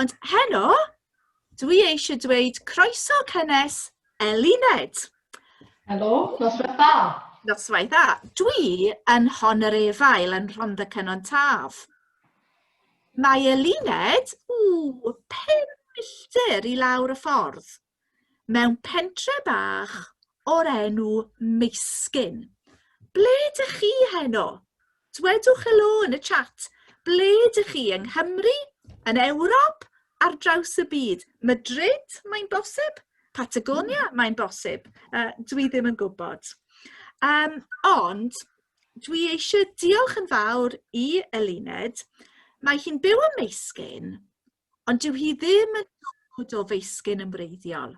Ond heno, dwi eisiau dweud croeso cynnes Eluned. Helo, noswaith dda. Noswaith dda. Dwi yn Hon yr Efail yn Rhondda Cynon Taf. Mae Eluned, ww, 5 milltir i lawr y ffordd, mewn pentre bach o'r enw Meisgyn. Ble dych chi heno? Dwedwch helo yn y chat. Ble dych chi? Yng Nghymru? Yn Ewrop? Ar draws y byd? Madrid, mae'n bosib? Patagonia, mae'n bosib. Uh, dwi ddim yn gwybod. Um, ond dwi eisiau diolch yn fawr i Eluned. Mae hi'n byw ym Meisgyn, ond dyw hi ddim yn dod o Feisgyn yn wreiddiol.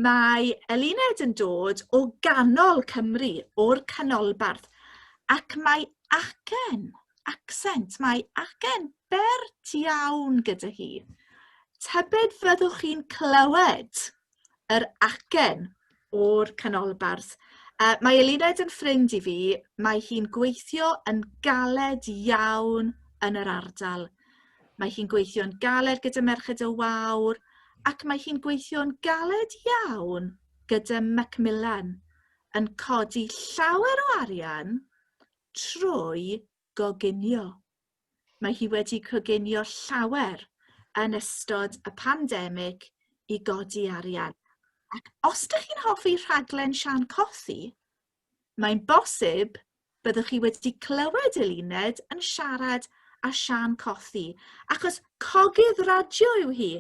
Mae Eluned yn dod o ganol Cymru, o'r canolbarth, ac mae acen, accent, mae acen bert iawn gyda hi. Tybed fyddwch chi'n clywed yr acen o'r canolbarth. Uh, mae Eluned yn ffrind i fi, mae hi'n gweithio yn galed iawn yn yr ardal. Mae hi'n gweithio'n galed gyda Merched y Wawr ac mae hi'n gweithio'n galed iawn gyda Macmillan yn codi llawer o arian trwy goginio. Mae hi wedi coginio llawer yn ystod y pandemig i godi arian. Ac os ydych chi'n hoffi rhaglen Sian Cothi, mae'n bosib byddwch chi wedi clywed Eluned yn siarad â Sian Cothi, achos cogydd radio yw hi,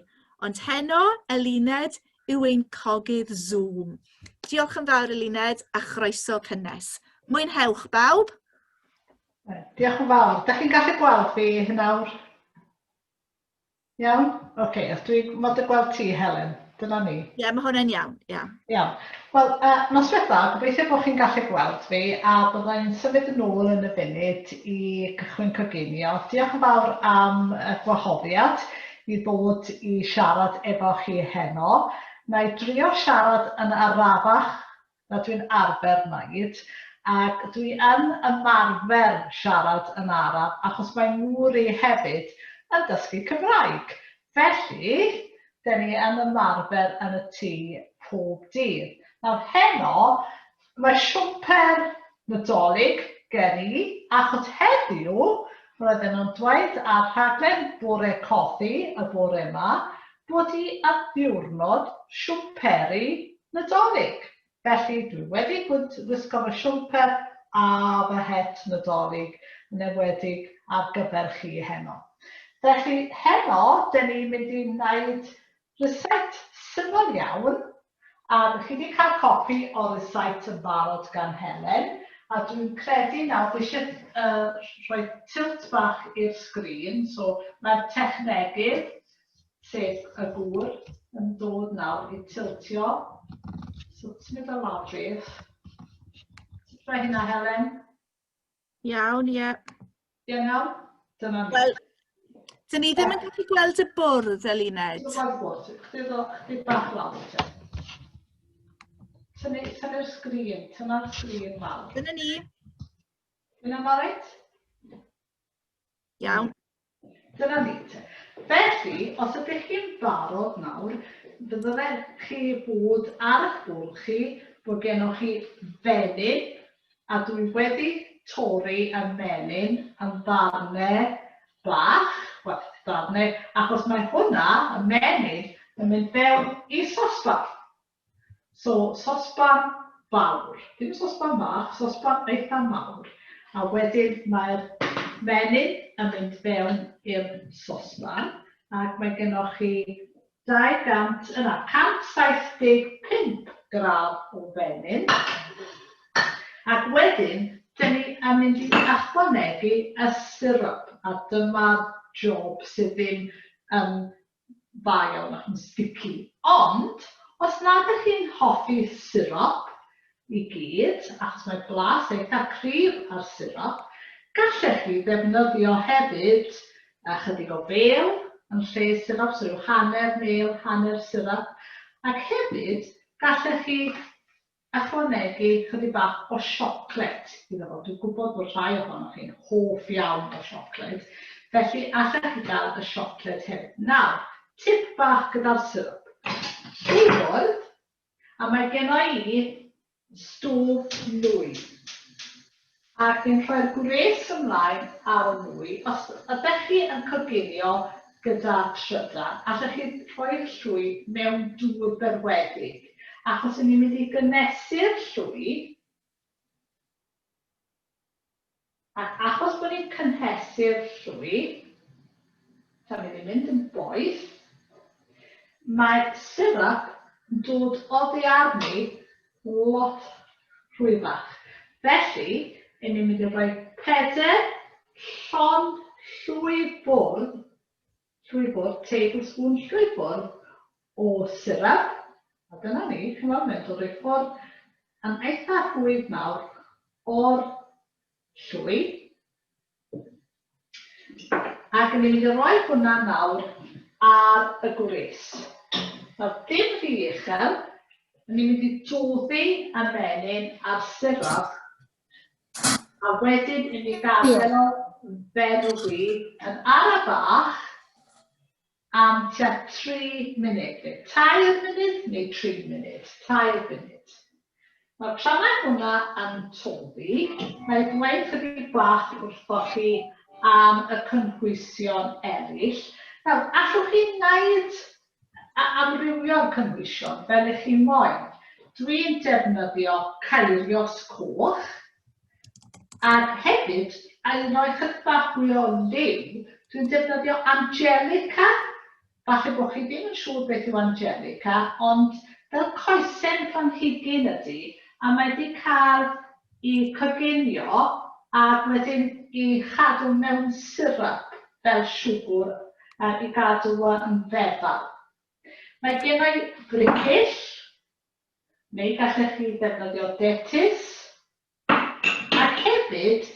ond heno Eluned yw ein cogydd Zoom. Diolch yn fawr Eluned a chroeso cynnes. Mwynhewch bawb! Diolch yn fawr. Da chi'n gallu gweld fi nawr? Iawn? Oce, okay, os dwi mod y gweld ti, Helen. Dyna ni. Ie, yeah, mae hwnna'n iawn, ie. Yeah. Iawn. Wel, uh, noswaith dda, gobeithio bod chi'n gallu gweld fi a byddai'n symud yn ôl yn y funud i gychwyn coginio. Diolch yn fawr am y gwahoddiad i ddod i siarad efo chi heno. Na i drio siarad yn arafach na dwi'n arfer wneud, ac dwi yn ymarfer siarad yn araf achos mae ngŵr i hefyd yn dysgu Cymraeg. Felly, dyn ni yn ymarfer yn y tŷ pob dydd. Nawr heno, mae siwmper Nadolig gen i, achos heddiw roedden nhw'n dweud ar rhaglen Bore Cothi y bore yma bod hi yn ddiwrnod siwmperi Nadolig. Felly dwi wedi gwisgo fy siwmper a fy het Nadolig yn enwedig ar gyfer chi heno. Felly heno, dyn ni'n mynd i wneud rysáit syml iawn, a dych chi wedi cael copi o'r rysáit yn barod gan Helen, a dwi'n credu nawr dwi eisiau uh, rhoi tilt bach i'r sgrin, so mae'r technegydd sef y gŵr, yn dod nawr i tiltio. So symud o lawr beth. Sut mae hynna, Helen? Iawn, ie. Yeah. Iawn, iawn? Dyna ni. Wel, dyn ni ddim yn gallu gweld y bwrdd, Eluned. Dwi'n gweld y bwrdd. Chdi chdi bach lawr. Te. Tynnu, tynnu'r sgrin, tynnu'r sgrin lawr. Dyna ni. Yna'n alright? Iawn. Dyna ni te. Felly, os ydych chi'n barod nawr, fyddech chi bod ar eich bwrdd chi bod gennoch chi fenyn, a dwi wedi torri y menyn yn ddarnau bach, wel, darnau, achos mae hwnna, y menyn, yn mynd fewn i sosban. So, sosban fawr. Dim sosban fach, sosban eitha mawr. A wedyn mae'r menyn yn mynd fewn i'r sosban ac mae gennoch chi 200, yna, 175 gradd o fenyn. Ac wedyn, dyn ni yn mynd i ychwanegu y syrup, a dyma'r job sydd ddim yn dda iawn ac yn sticky. Ond, os nad ydych chi'n hoffi surop i gyd, achos mae blas eitha cryf ar surop, gallech chi ddefnyddio hefyd ychydig o fêl yn lle surop, so rhyw hanner mêl, hanner surop, ac hefyd gallech chi ychwanegu chydig bach o siocled iddo fo. Dwi'n gwybod bod rhai ohonoch chi'n hoff iawn o siocled. Felly allech chi gael y siocled hefyd. Nawr, tip bach gyda'r syrup. Llwy fwrdd, a mae genna i stôf nwy. Ac ni'n rhoi'r gwres ymlaen ar y nwy. Os ydych chi yn coginio gyda trydan, allech chi rhoi'r llwy mewn dŵr berwedig. Achos ni'n mynd i gynnesu'r llwy, Ac achos bod ni'n cynhesu'r llwy, tan mynd i mynd yn boeth, mae'r syrup yn dod oddi arni lot rhwyddach. Felly, yn ni'n mynd i roi pedair llond llwy bwrdd, llwy bwrdd, tablespoon llwy bwrdd o syrup. A dyna ni, chi'n weld, mae'n dod i ffwrdd yn eitha rhwydd nawr o'r llwy. Ac yn mynd i roi hwnna nawr ar y gwres. Nawr, dim rhy uchel, yn ni'n mynd i doddi y menyn a'r syrup a wedyn i ni gadael o ferwi yn ara bach am tua 3 munud, neu 3 munud neu 3 munud, 3 munud. Nawr, tra mae hwnna yn toddi, na i ddweud chydig bach wrthoch chi am y cynhwysion eraill. Nawr, allwch chi wneud amrywio'r cynhwysion fel ych chi moyn. Dwi'n defnyddio ceirios coch, Ac hefyd, a i roi chydig bach fwy o liw, dwi'n defnyddio Angelica. Falle bod chi ddim yn siŵr beth yw Angelica, ond fel coesen planhigyn ydy, a mae wedi cael i coginio ac wedyn i chadw mewn syrup fel siwgr i gadw yn feddal. Mae gennau bricyll, neu gallech chi ddefnyddio detus. Ac hefyd,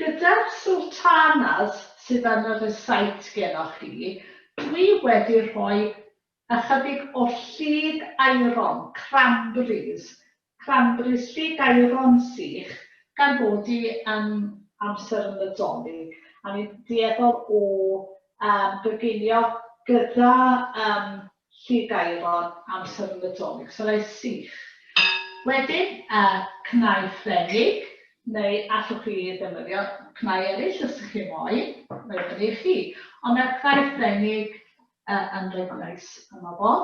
gyda'r sultanas sydd yn y rysait genoch chi, dwi wedi rhoi ychydig o llid aeron, cranberries, cranberries, llid aeron sych, gan bod hi yn amser y Nadolig, a ni'n dueddol o um, goginio gyda um, Llugaeron amser y Nadolig, so rhai sych. Wedyn, cnau Ffrengig, neu allwch chi ddefnyddio cnau eraill os ydych chi moyn, mae fyny i chi. Ond mae'r cnau Ffrengig yn reit neis yma fo.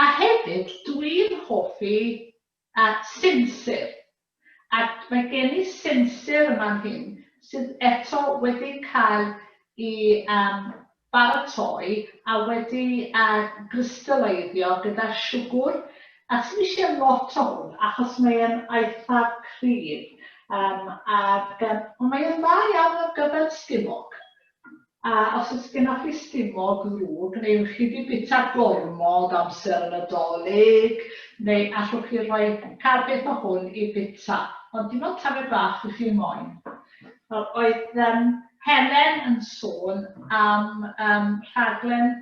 A hefyd, dwi'n hoffi sinsir. Ac mae gen i sinsir yn fan hyn sydd eto wedi cael i um, baratoi a wedi gristaleiddio gyda siwgr. A sy'n eisiau lot o hwn achos mae e'n eitha cryf. Ac, ond mae e'n dda iawn ar gyfer stumog. A os oes gennoch chi stumog ddrwg, neu chi 'di bwyta gormod amser y Nadolig, neu allwch chi rhoi cael beth o hwn i bwyta, ond dim ond tamed bach ych chi moyn. Wel, oedd um, Helen yn sôn am um, rhaglen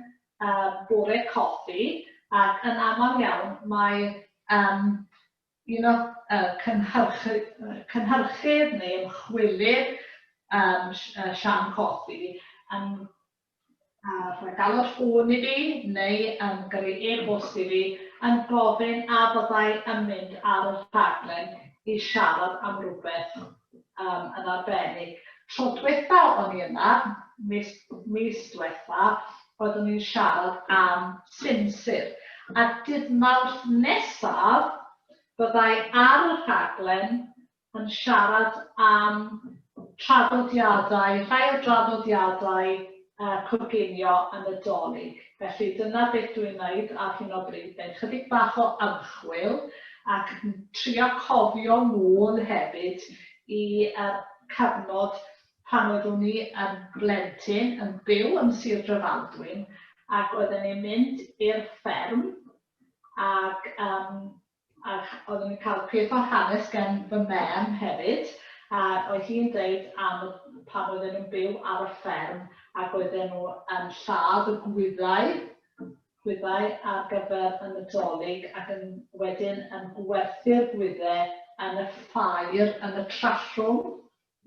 Bore Coffi, ac yn aml iawn mae um, un o cynhyrchu, cynhyrchydd neu ymchwilydd Sian Cothi yn rhoi galwad ffôn i fi neu yn gyrru e-bost i fi yn gofyn a fyddai yn mynd ar y rhaglen i siarad am rywbeth yn arbennig. Tro diwetha o'n i yna, mis, mis diwetha, oeddwn i'n siarad am sinsir. A dydd Mawrth nesaf, byddai ar y rhaglen yn siarad am traddodiadau, rhai o draddodiadau coginio y Nadolig. Felly dyna beth dwi'n wneud ar hyn o bryd, wneud chydig bach o ymchwil ac yn trio cofio nôl hefyd i cyfnod pan oeddwn i yn blentyn yn byw yn Sir Drefaldwyn ac oedden ni'n mynd i'r fferm ac um, ac oeddwn i'n cael peth o'r hanes gen fy mem hefyd a oedd hi'n deud am pan oedden nhw'n byw ar y fferm ac oedden nhw yn lladd y gwyddau, gwyddau ar gyfer y Nadolig ac yn wedyn yn gwerthu'r gwyddau yn y ffair yn y Trallwng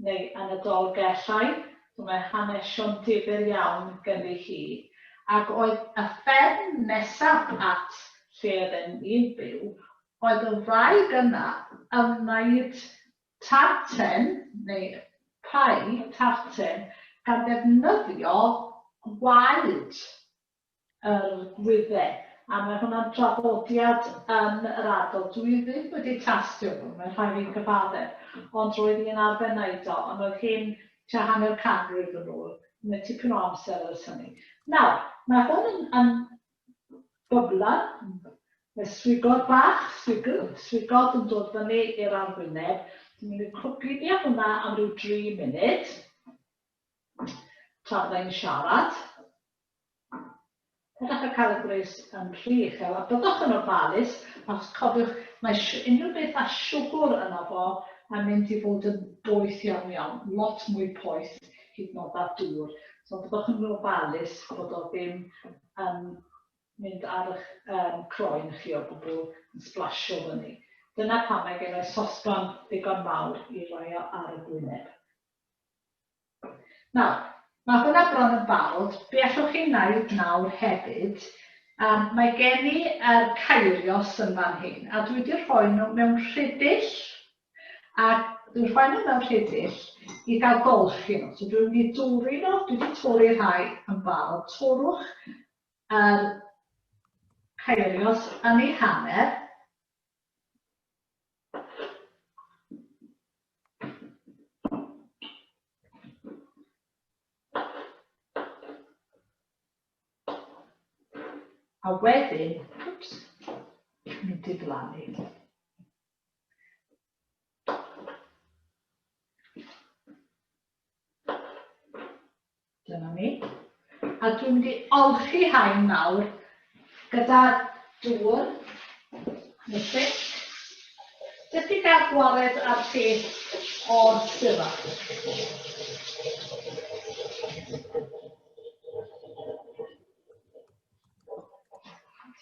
neu yn y Dolgellau. So mae hanesion difyr iawn ganddi hi. Ac oedd y fferm nesaf at lle oedden ni'n byw, oedd y wraig yna yn wneud tarten, neu pie tarten, gan ddefnyddio gwaed yr gwydde. A mae hwnna'n draddodiad yn yr ardal. Dwi ddim wedi tastio nhw, mae'n rhaid fi gyfaddef, ond roedd hi'n arfer wneud o, ond oedd hyn tua hanner canrif yn ôl. Mae tipyn o amser ers hynny. Nawr, mae hwn yn, yn byblan, mae swigod bach, swigl, swigod yn dod fyny i'r arwyneb. Dwi'n mynd i coginio hwnna am ryw dri munud tra fydda i'n siarad. Peidiwch â cael y gwres yn rhy uchel a byddwch yn ofalus achos cofiwch mae unrhyw beth â siwgr yno fo mae'n mynd i fod yn boeth iawn iawn, lot mwy poeth hyd yn oed â dŵr. So byddwch yn ofalus bod o ddim yn mynd ar eich um, croen chi o gwbl yn sblasio fyny. Dyna pam mae gen i sosban ddigon mawr i roi o ar y gwyneb. Nawr, mae hwnna bron yn barod. Be allwch chi wneud nawr hefyd, um, mae gen i yr ceirios yn fan hyn, a dwi wedi rhoi nhw mewn rhidill, a dwi'n rhoi nhw mewn rhidill i gael golchi nhw. So dwi'n mynd i dwri nhw, dwi wedi torri rhai yn barod. Torrwch yr ceirios yn ei hanner, A wedyn, wps, nhw'n diflannu. Dyna ni. A dwi'n mynd i olchi haen nawr gyda dŵr yn y sinc. Jyst i gael gwared ar peth o'r syrup.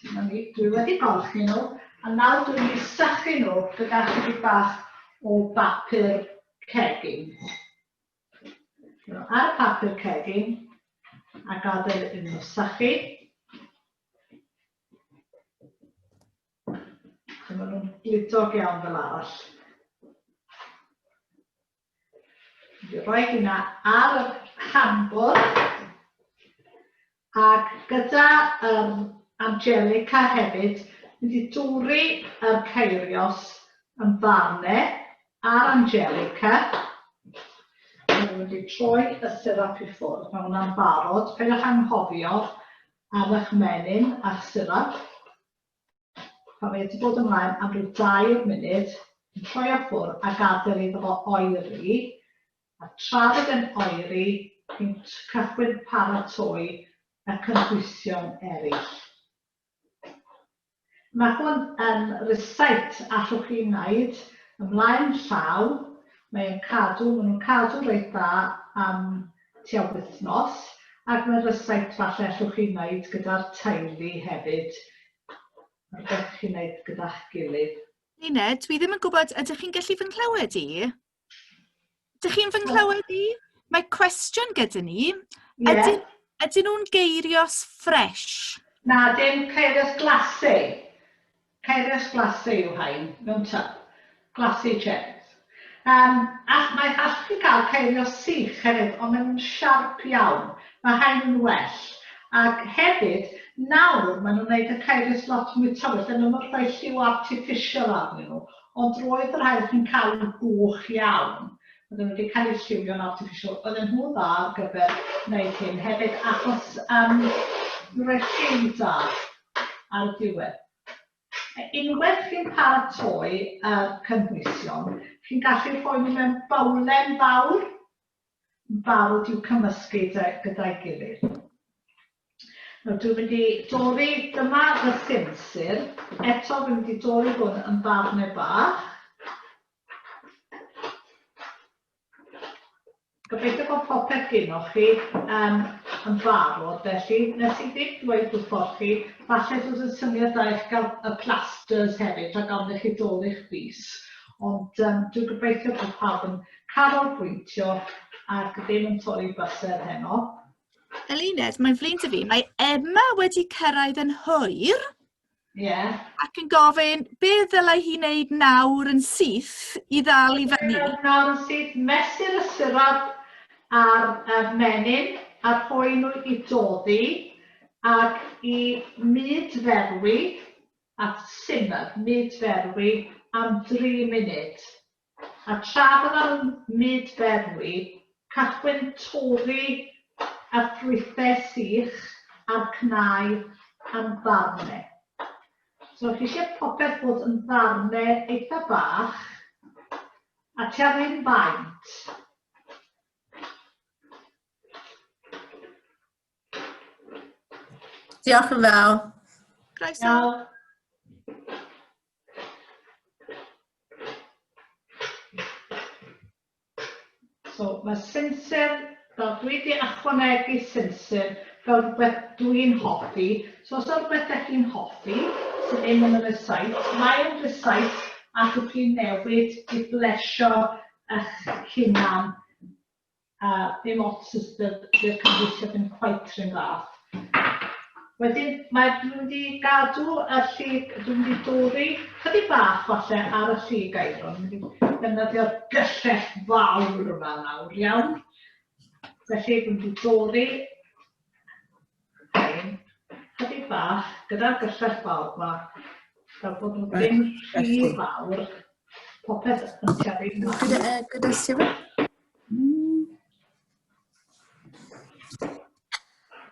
Dyna ni, dwi wedi golchi nhw, a nawr dwi'n mynd i sychu nhw gyda chydig bach o bapur cegin. Ar y papur cegin a gadael iddyn nhw sychu. So maen nhw'n gludog iawn fel arall. Dwi'n rhoi hynna ar y hambwrdd. Ac gyda yr Angelica hefyd, mynd i dwri yr ceirios yn farne a'r Angelica. Mae'n mynd i troi y sirap i ffwrdd, mae hwnna'n barod. Peidiwch anghofio am eich menyn a'ch sirap. Pan mae wedi bod ymlaen am ryw dair munud, yn troi o ffwrdd a gadael iddo fo oeri. A tra fydd e'n oeri, chi'n cychwyn paratoi y cynhwysion eraill. Mae hwn yn rysáit allwch chi wneud ymlaen llaw. Mae e'n cadw, maen nhw'n cadw reit dda am tua wythnos, ac mae'n rysáit falle allwch chi wneud gyda'r teulu hefyd. Mae'n rhywbeth chi'n wneud gyda'ch gilydd. Luned, dwi ddim yn gwybod, ydych chi'n gallu fy nghlywed i? Dych chi'n fy nghlywed i? Mae cwestiwn gyda ni. Yeah. Ydyn, ydyn nhw'n geirios ffresh? Na, dim ceirios glacé. Ceirios glacé yw hain, mewn tub. Glacé cherries. Um, all, mae all chi gael ceirios sych hefyd, ond maen nhw'n siarp iawn. Mae hain yn well. Ac hefyd, nawr maen nhw'n gwneud y ceirios lot mwy tywyll, dyn nhw'n rhoi lliw artificial arnyn nhw, ond roedd y rhai oedd chi'n cael yn goch iawn, oedden nhw wedi cael eu lliwio'n artificial, oedden nhw dda ar gyfer wneud hyn hefyd, achos um, rhoi lliw da ar y diwedd. Unwaith chi'n paratoi y cynhwysion, chi'n gallu rhoi nhw mewn bowlen fawr, yn barod i'w cymysgu gyda'i gilydd. Nawr dwi'n mynd i dorri, dyma fy sinsir, eto dwi'n mynd i dorri hwn yn ddarnau bach. Gobeithio bod popeth genoch chi um, yn barod, felly nes i ddim dweud wrthoch chi, falle dod yn syniad da i chi gael y plasters hefyd, rhag ofn i chi doli'ch bys. Ond um, dwi'n gobeithio bod pawb yn canolbwyntio ac ddim yn torri bysedd heno. Eluned, mae'n flin 'da fi, mae Emma wedi cyrraedd yn hwyr. Ie. Yeah. Ac yn gofyn, be ddylai hi wneud nawr yn syth i ddal i fyny? Nawr yn syth, mesur y syrap a'r menyn a rhoi nhw i doddi ac i mud-ferwi, at simmer, mud-ferwi am dri munud. A tra byddan nhw'n mud-ferwi, cychwyn torri y ffrwythau sych a'r cnau yn ddarnau. So chi eisiau popeth bod yn ddarnau eitha bach a tua'r un faint. Diolch yn fawr. Croeso. So mae sinsir, fel dwi wedi ychwanegu sinsir fel rhywbeth dwi'n hoffi. So os yw rhywbeth ydych chi'n hoffi, sydd ddim yn y rhysait, mae yn rhysait allwch chi newid i blesio eich hunan. A dim ots os dydy'r cynhwysiad ddim cweit rhywun fath. Wedyn, mae, dwi'n mynd i gadw y llyg, dwi'n mynd i dorri chydig bach falle ar y llyg aeron. Dwi'n mynd i defnyddio'r gyllell fawr yma nawr, iawn? Felly, dwi'n mynd i dorri rhain chydig bach gyda'r gyllell fawr yma, fel bod nhw ddim rhy fawr. Popeth yn tua'r un fath. Gyda, gyda syrup?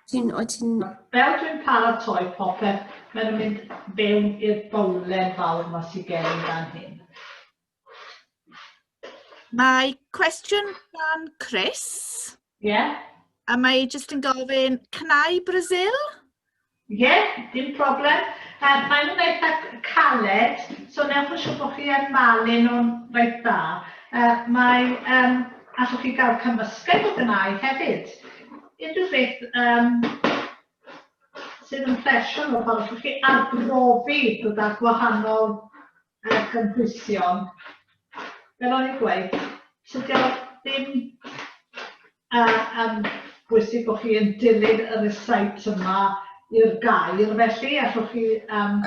Ti'n, oed ti'n... Fel dwi'n paratoi popeth, maen nhw'n mynd fewn i'r bowlen fawr yma sydd gen i fan hyn. Mae cwestiwn gan Chris. Ie? Yeah. A mae jyst yn gofyn, cnau Brazil? Ie, yeah, dim problem. Maen nhw'n eitha caled, so newch yn siŵr bod chi yn malu nhw'n reit dda. Mae, um, allwch chi gael cymysgedd o gnau hefyd. Unrhyw beth um, sydd yn plesio nhw, pan allwch chi arbrofi gyda gwahanol gynhwysion. Fel o'n i'n gweud, tydi o ddim yn bwysig bod chi yn dilyn y rysait yma i'r gair, felly allwch chi um,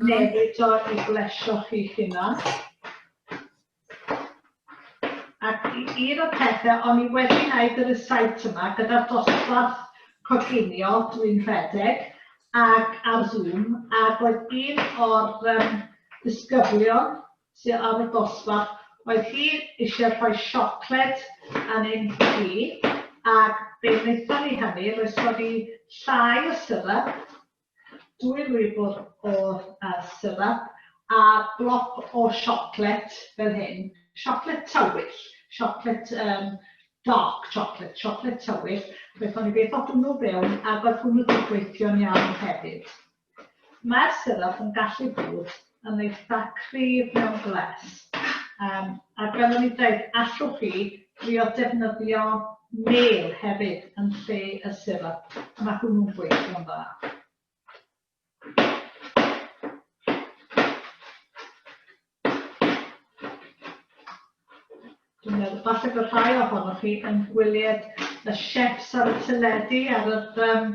newid o i blesio chi'ch hunan. Ac un o'r pethau, o'n i wedi gwneud y rysait yma gyda'r dosbarth coginio dwi'n rhedeg ac ar Zoom, ac oedd un o'r um, disgyblion sydd ar y dosbarth, oedd hi eisiau rhoi siocled yn ein hi, ac fe wnaethon ni hynny, roeson ni llai o syrup, 2 lwybr o syrup a bloc o siocled fel hyn, siocled tywyll, siocled um, dark chocolate, siocled tywyll. Wnaethon ni beth o hwnnw fewn ac oedd hwnnw wedi gweithio'n iawn hefyd. Mae'r syrup yn gallu bod yn eitha cryf mewn gles. Um, ac fel o'n i'n dweud, allwch chi drio defnyddio mel hefyd yn lle y syrup. Mae hwnnw'n gweithio'n dda. Dwi'n meddwl falle bod rhai ohonoch chi yn gwylied y chefs ar y teledu, ar yr um,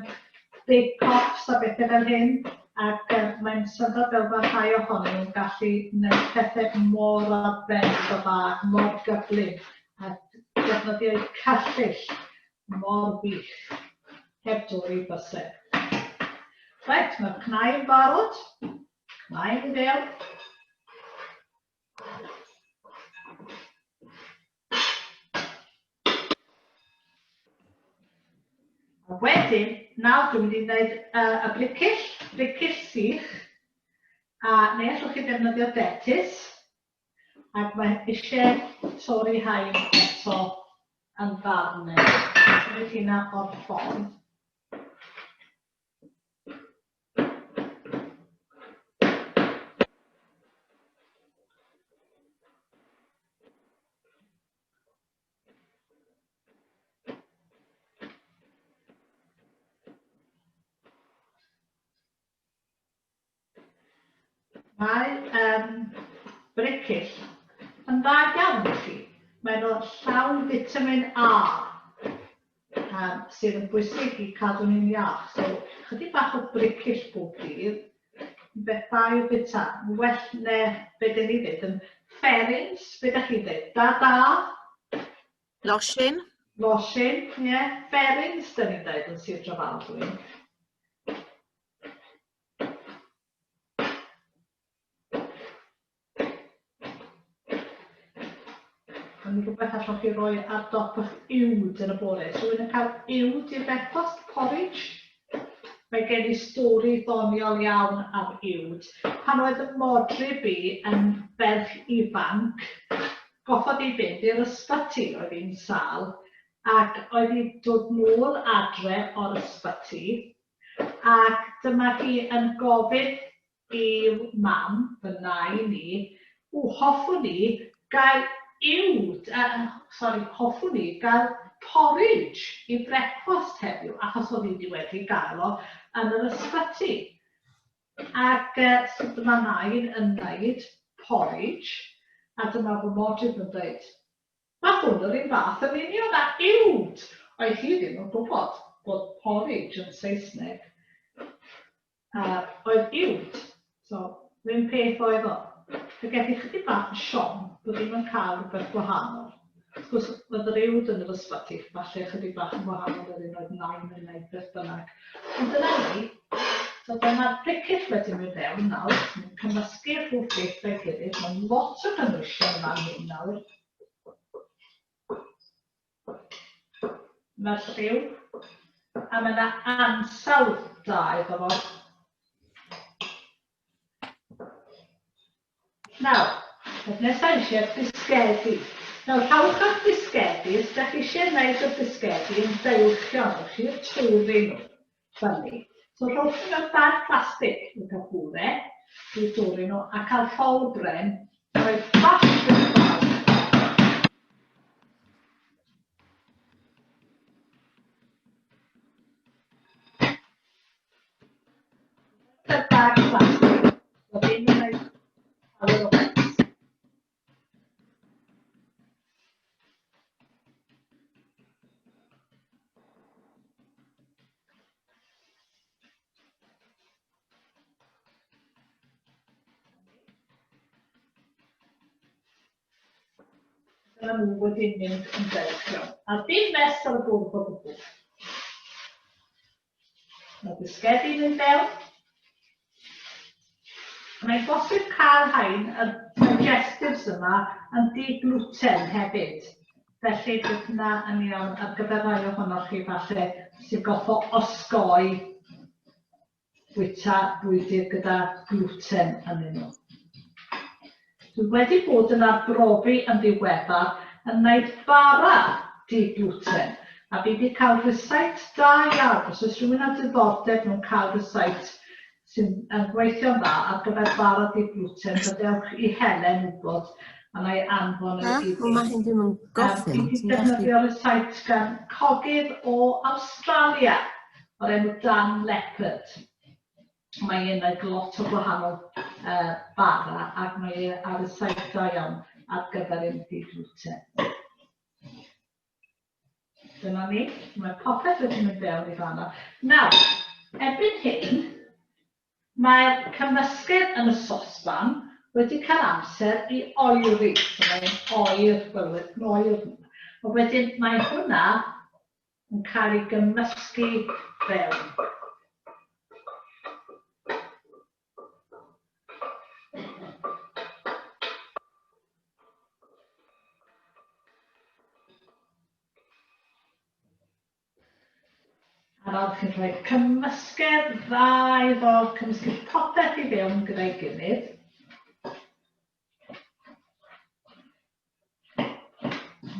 bake offs a bethau fel hyn, ac uh, mae'n syndod fel mae rhai ohonyn nhw'n gallu gwneud pethau mor arbennig o dda, mor gyflym, a defnyddio eu cyllyll mor wych, heb dorri bysedd. Reit, mae'r cnau yn barod. Cnau yn fewn. A wedyn, nawr dwi'n mynd i wneud y bricyll, bricyll sych, a neu allwch chi ddefnyddio detus, ac mae eisiau torri haen eto yn ddarnau. Symud hynna o'r ffordd. Mae um, bricyll yn dda iawn i chi. Mae nhw llawn vitamin A. sydd yn bwysig i cadw ni'n iach. So, chydig bach o bricyll bob dydd, yn beth da i'w bwyta. Yn well na be dyn ni ddeud yn fferins, be da chi'n dweud? Da da? Losin. Losin, ie. Yeah. Fferins, dyn ni'n dweud yn Sir Drefaldwyn. Mae'n rhywbeth allwch chi roi ar dop eich uwd yn y bore. So rwy'n cael uwd i'r brecwast, porridge. Mae gen i stori ddoniol iawn am uwd. Pan oedd y modryb i yn ferch ifanc, goffodd i fynd i'r ysbyty, oedd hi'n sâl, ac oedd hi'n dod nôl adre o'r ysbyty, ac dyma hi yn gofyn i'w mam, fy nain i, w, hoffwn i gael uwd, uh, sori, hoffwn i gael porridge i brecwast heddiw, achos oedd hi wedi wedi gael o yn yr ysbyty. Ac so dyma nain yn wneud porridge, a dyma fy modryb yn dweud, Mae hwn yr un fath yn union â uwd! Oedd hi ddim yn gwybod bod porridge yn Saesneg. Oedd uwd. So, yr un peth oedd o. Fe geth i chydig bach o siom bod ddim yn cael rhywbeth gwahanol. Wrth gwrs, oedd yr uwd yn yr ysbyty, falle chydig bach yn wahanol yr un oedd nain yn wneud beth bynnag. Ond dyna ni. So dyma'r pricyll wedi mynd fewn nawr. Ni'n cymysgu'r holl beth gyda'i gilydd. Mae'n lot o gynhwysion yn fan hyn nawr. Mae'r lliw, a mae yna ansawdd da iddo fo. Nawr, peth nesaf eisiau'r bisgedi. Nawr, rhowch eich bisgedi, os ydych chi eisiau gwneud y bisgedi yn deilchion, rhowch chi'r tŵr nhw fyny. So rhowch nhw mewn bag plastig i'w cael bwre, i'w dwri nhw, a cael rhol bren, rhoi flash i'r bag. Y bag plastig, so ddim yn gwneud llawer o mess. Dyna nhw wedi mynd yn deilchion. A dim mess ar y bwrdd o gwbl. Mae bisgedi'n mynd fewn. Mae'n bosib cael rhain, y digestives yma, yn di-gluten hefyd. Felly bydd hynna yn iawn ar gyfer rhai ohonoch chi falle sy'n goffo osgoi bwyta bwydydd gyda gluten ynddyn nhw. Dwi wedi bod yn arbrofi yn ddiweddar yn wneud bara di-gluten a fi wedi cael rhysait da iawn. Os oes rhywun â diddordeb mewn cael rhysait sy'n yn gweithio'n dda ar gyfer bara di-gluten, gadewch i Helen wybod a na i anfon e iddi. Wel, mae hyn ddim yn gofyn. Fi wedi defnyddio rhysait gan cogydd o Awstralia o'r enw Dan Leppard. Mae e'n like lot o gwahanol bara ac mae e ar y site da iawn ar gyfer un di-gluten. Dyna ni, mae popeth wedi mynd fewn i fanna. Nawr, erbyn hyn, mae'r cymysgedd yn y sosban wedi cael amser i oeri. So mae'n oer, wel, yn oer. Ond wedyn mae hwnna yn cael ei gymysgu fewn. A nawr chi'n rhoi cymysgedd dda iddo, cymysgu popeth i fewn gyda'i gilydd.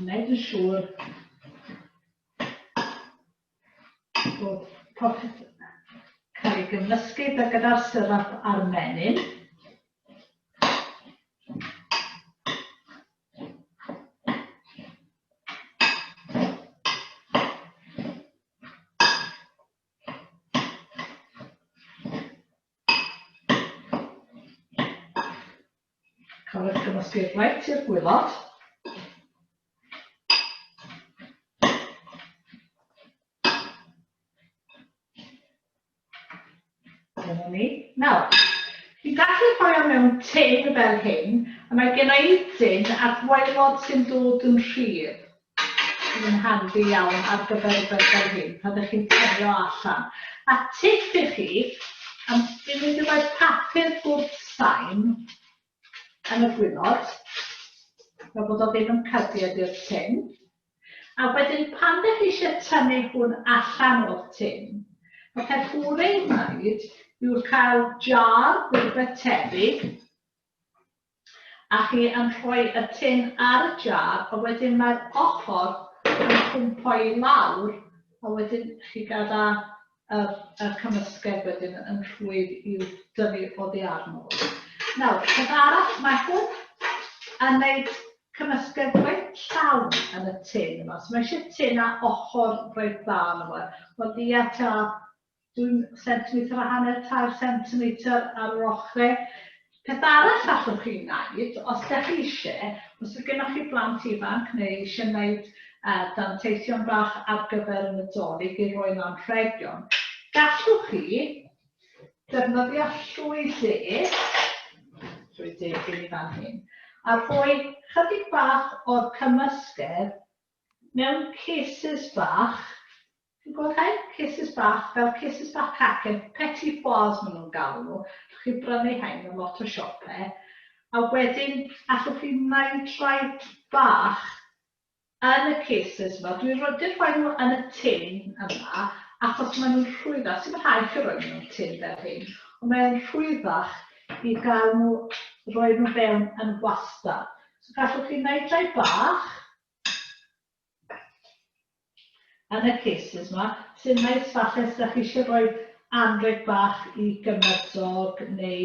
Wneud yn siŵr bod popeth yn cael ei gymysgu da gyda'r syrap a'r menyn. Cael eich gymysgu reit i'r gwylod. Dyna ni. Nawr, chi'n gallu rhoi o mewn tin fel hyn, a mae gen i tin a gwaelod sy'n dod yn rhydd. Sydd yn handi iawn ar gyfer rhywbeth fel hyn, pan ydych chi'n tynnu o allan. A tip i chi, am fi'n mynd i roi papur gwrth sain yn y gwylod, fel bod o ddim yn cydied i'r tin. A wedyn pan dych chi eisiau tynnu hwn allan o'r tin, y peth gorau i'w wneud yw'r cael jar neu rhywbeth tebyg, a chi yn rhoi y tin ar y jar, a wedyn mae'r ochr yn cwmpo i lawr, a wedyn chi gyda y, y cymysgedd wedyn yn rhwydd i'w dynnu oddi arno fo. Nawr, peth arall, mae hwn yn gwneud cymysgedd reit llawn yn y tin yma. So mae eisiau tin â ochr reit dda yno fo. Wel, ia tua 2 cm a hanner, 3 cm ar yr ochrau. Peth arall allwch chi wneud, os ydych chi eisiau, os oes gennych chi blant ifanc neu eisiau gwneud uh, danteithion bach ar gyfer y Nadolig i roi yn anrhegion, gallwch chi defnyddio llwy dde, llwy dde gen i fan hyn, a rhoi chydig bach o'r cymysgedd mewn cases bach. Chi'n gweld rhain? Cases bach, fel cases bach cacen, petit fours maen nhw'n galw nhw. Allwch chi brynu rhain mewn lot o siopau. A wedyn, allwch chi wneud rhai bach yn y cases yma. Dwi'n rhoi, dim rhoi nhw yn y tin yma, achos maen nhw'n rhwyddach. Sy'n rhaid chi roi nhw mewn tin fel hyn, ond mae'n rhwyddach i gael nhw, rhoi nhw fewn yn wastad. So gallwch chi wneud rhai bach, yn y cases 'ma, sy'n neis falle os ydych chi eisiau rhoi anrheg bach i gymydog neu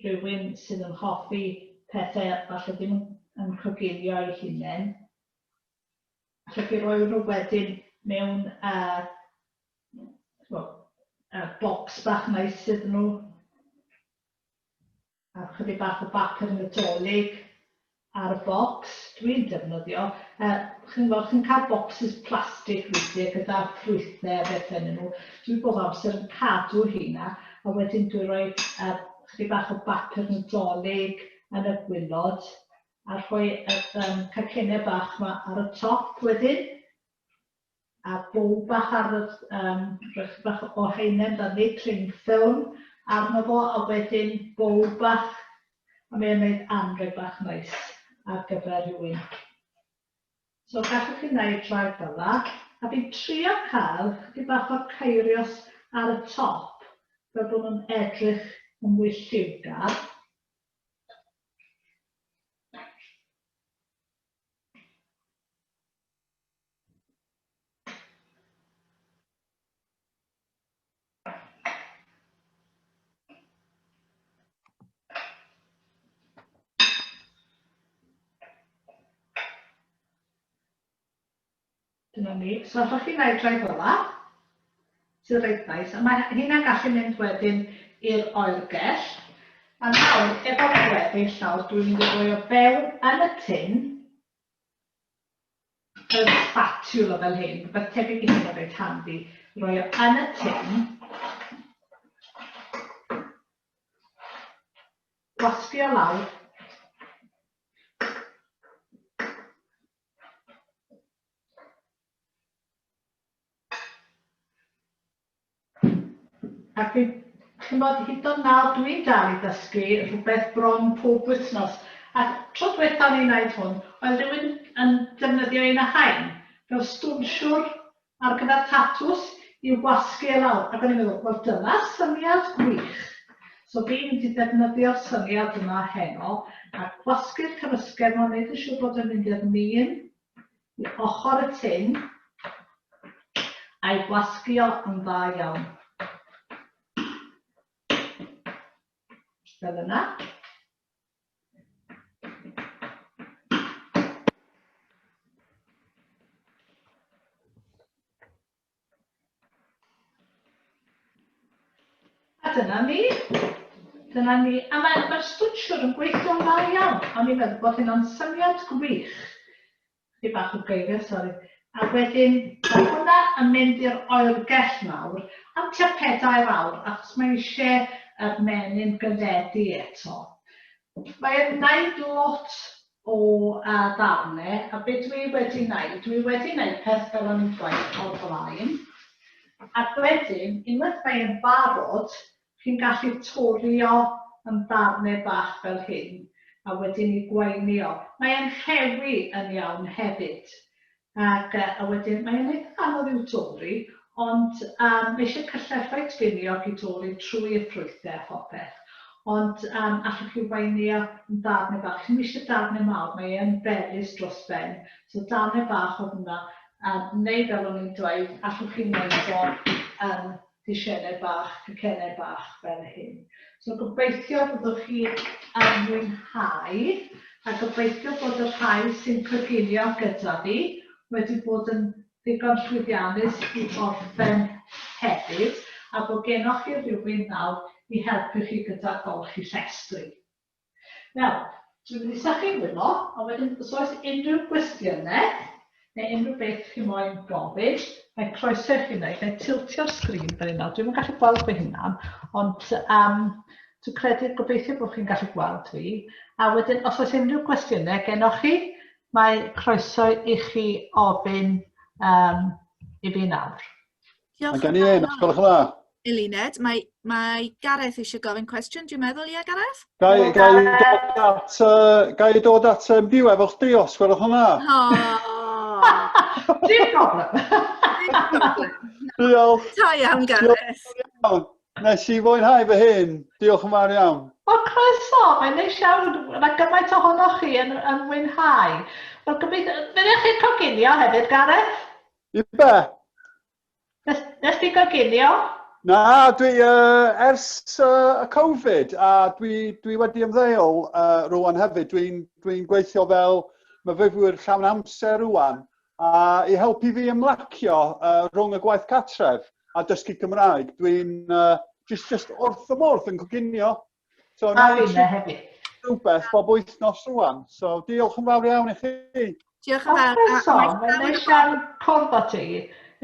rhywun sydd yn hoffi pethau falle ddim yn coginio eu hunain. Allwch chi roi nhw wedyn mewn uh, well, uh, box bach neis iddyn nhw. A chydig bach o bapur Nadolig ar y bocs. Dwi'n defnyddio. Uh, chi'n gweld, chi'n cael bocsys plastig weithiau gyda ffrwythau a bethau yn nhw. Dwi bob amser yn cadw heina, a wedyn dwi'n rhoi uh, chydig bach o bapur Nadolig yn y gwylod, a rhoi y um, cacennau bach yma ar y top wedyn. a bow bach ar y yym rhoi chydig bach o haenen fyny, cling film arno fo a wedyn bow bach a mae o'n gwneud anrheg bach neis ar gyfer rhywun. So gallwch chi wneud rhai fel 'na a fi'n trio cael chydig bach o'r ceirios ar y top fel bod nhw'n edrych yn mwy lliwgar. Dyna ni. So allwch chi wneud rhai fel la, sydd reit nice. A mae hynna'n gallu mynd wedyn i'r oergell. A nawr, efo'r gweddill nawr, dwi'n mynd i roi o fewn yn y tin. Y spatula fel hyn, rhywbeth tebyg i hyn o reit handi, roi o yn y tin, gwasgu o lawr, Ac fi, chimod, hyd yn nawr dwi'n dal i ddysgu rhywbeth bron pob wythnos. A tro diwetha o'n i'n wneud hwn, oedd rhywun yn defnyddio un o rhain fel stwnsiwr ar gyfer tatws i'w gwasgu e lawr. Ac o'n i'n meddwl, wel dyna syniad gwych. So fi'n mynd i ddefnyddio'r syniad yma heno a gwasgu'r cymysgedd 'ma, wneud yn siŵr bod o'n mynd i'r min i ochr y tin a'i gwasgu o yn dda iawn. Fel yna. A dyna ni. Dyna ni. A mae'r mae stwtsiwr yn gweithio'n dda iawn. O'n i'n meddwl bod hynna'n syniad gwych. Chydig bach o geiriau, sori. A wedyn, mae hwnna yn mynd i'r oergell nawr am tua pedair awr, achos mae eisiau yr menyn gyfedu eto. Mae'n wneud lot o uh, ddarnau, a be dwi wedi wneud, dwi wedi wneud peth fel o'n i'n dweud o'r blaen, ac wedyn, unwaith mae'n barod, chi'n gallu torio yn ddarnau bach fel hyn, a wedyn i gweinio. Mae'n rhewi yn iawn hefyd. Ac yy a wedyn mae o'n eitha anodd i'w dorri, ond yym mae eisiau cyllell reit finiog i dorri trwy y ffrwythau a phopeth. Ond yym allwch chi waenio yn ddarnau bach. Chi'm eisiau darnau mawr, mae e yn felys dros ben. So darnau bach o hwnna, yym neu fel o'n i'n dweud, allwch chi wneud o yn dishennau bach, cacennau bach fel hyn. So gobeithio byddwch chi yn mwynhau a gobeithio bod y rhai sy'n coginio gyda fi wedi bod yn ddigon llwyddiannus i orffen hefyd a bod gennoch chi rhywun nawr i helpu chi gyda golchi llestri. Nawr, dwi'n mynd i sychu wylo, a wedyn os oes unrhyw gwestiynau neu unrhyw beth chi moyn gofyn, mae croeso i chi wneud. Neu tiltio'r sgrin fel yna. Dwi'm yn gallu gweld fy hunan, ond um, dwi'n credu gobeithio bod chi'n gallu gweld fi. A wedyn, os oes unrhyw gwestiynau gennoch chi, mae croeso i chi ofyn um, i fi nawr. Diolch Mae gen i un, os gwelwch yn dda. Eluned, mae, mae Gareth eisiau gofyn cwestiwn, dwi'n meddwl, ie Gareth? Ga i, ga i dod at, uh, ga i dod at um, byw efo chdi os gwelwch yn dda? Oh. Dim problem. Dim problem. Diolch. Da iawn, Gareth. Diolch. Nes i fwynhau fy hun. Diolch yn fawr iawn. O, croeso! Mae'n neis iawn. Mae gymaint ohonoch chi yn, yn mwynhau. Wel, gobeithio... Fyddech chi'n coginio hefyd, Gareth? I be? Nes, nes ti goginio? Na, dwi uh, ers uh, y Covid, a dwi, dwi wedi ymddeol uh, rwan hefyd. Dwi'n dwi gweithio fel myfyrwyr llawn amser rwan, a i helpu fi ymlacio uh, rhwng y gwaith catref a dysgu Cymraeg, dwi'n uh, just, just wrth y modd yn coginio. So, A finne hefyd. Rhywbeth bob wythnos rwan. So, diolch yn fawr iawn i chi. Diolch yn fawr. Croeso, mae'n neis iawn cwrdd â ti.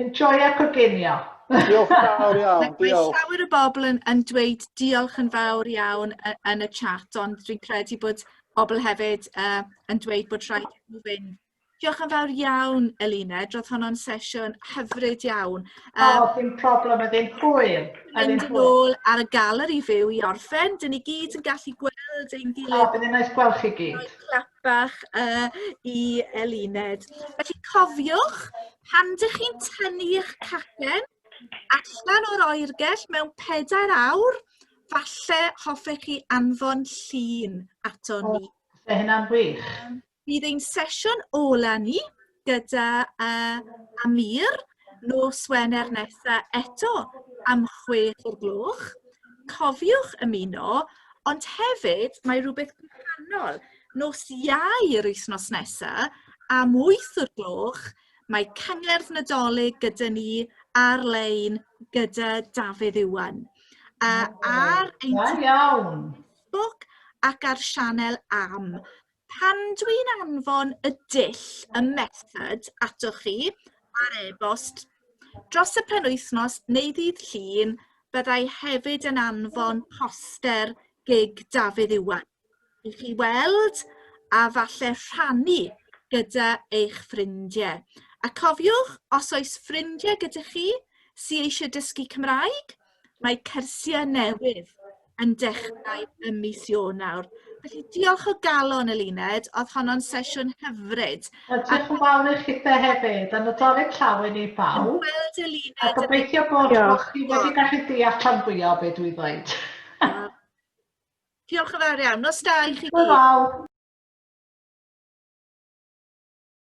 Enjoya coginio. Diolch yn fawr iawn, diolch. Mae llawer o bobl yn, yn dweud diolch yn fawr iawn yn y chat, ond dwi'n credu bod bobl hefyd uh, yn dweud bod rhaid nhw fynd. Diolch yn fawr iawn, Eluned. Roedd honno'n sesiwn hyfryd iawn. O, oh, dim problem, oedd e'n hwyl. Mynd yn ôl ar y galeri fyw i orffen. Dyn ni gyd yn gallu gweld ein gilydd. O, bydd e'n nice gweld chi gyd. Clap bach uh, i Eluned. Felly cofiwch, pan dych chi'n tynnu eich cacen allan o'r oergell mewn pedair awr, falle hoffech chi anfon llun ato ni. O, hynna'n wych. Bydd ein sesiwn ola ni gyda uh, Amir nos Wener nesa eto am 6 o'r gloch. Cofiwch ymuno, ond hefyd mae rhywbeth gwahanol. Nos Iau yr wythnos nesa am 8 o'r gloch, mae cyngerdd Nadolig gyda ni ar-lein gyda Dafydd Iwan. Uh, ar ein iawn. Facebook ac ar sianel Am. Pan dwi'n anfon y dull, y method, atoch chi ar e-bost dros y penwythnos neu ddydd Llun, byddai hefyd yn anfon poster gig Dafydd Iwan i chi weld a falle rhannu gyda eich ffrindiau. A cofiwch, os oes ffrindiau gyda chi sy eisiau dysgu Cymraeg, mae cyrsiau newydd yn dechrau ym mis Ionawr. Felly diolch o galon Eluned, oedd honno'n sesiwn hyfryd. A diolch yn fawr i chithe hefyd, a Nadolig llawen i bawb. Gweld Eluned. A gobeithio bod, bod chi wedi gallu deall rhan fwyaf o beth dwi ddweud. Diolch yn fawr iawn. Nos da i chi gyd.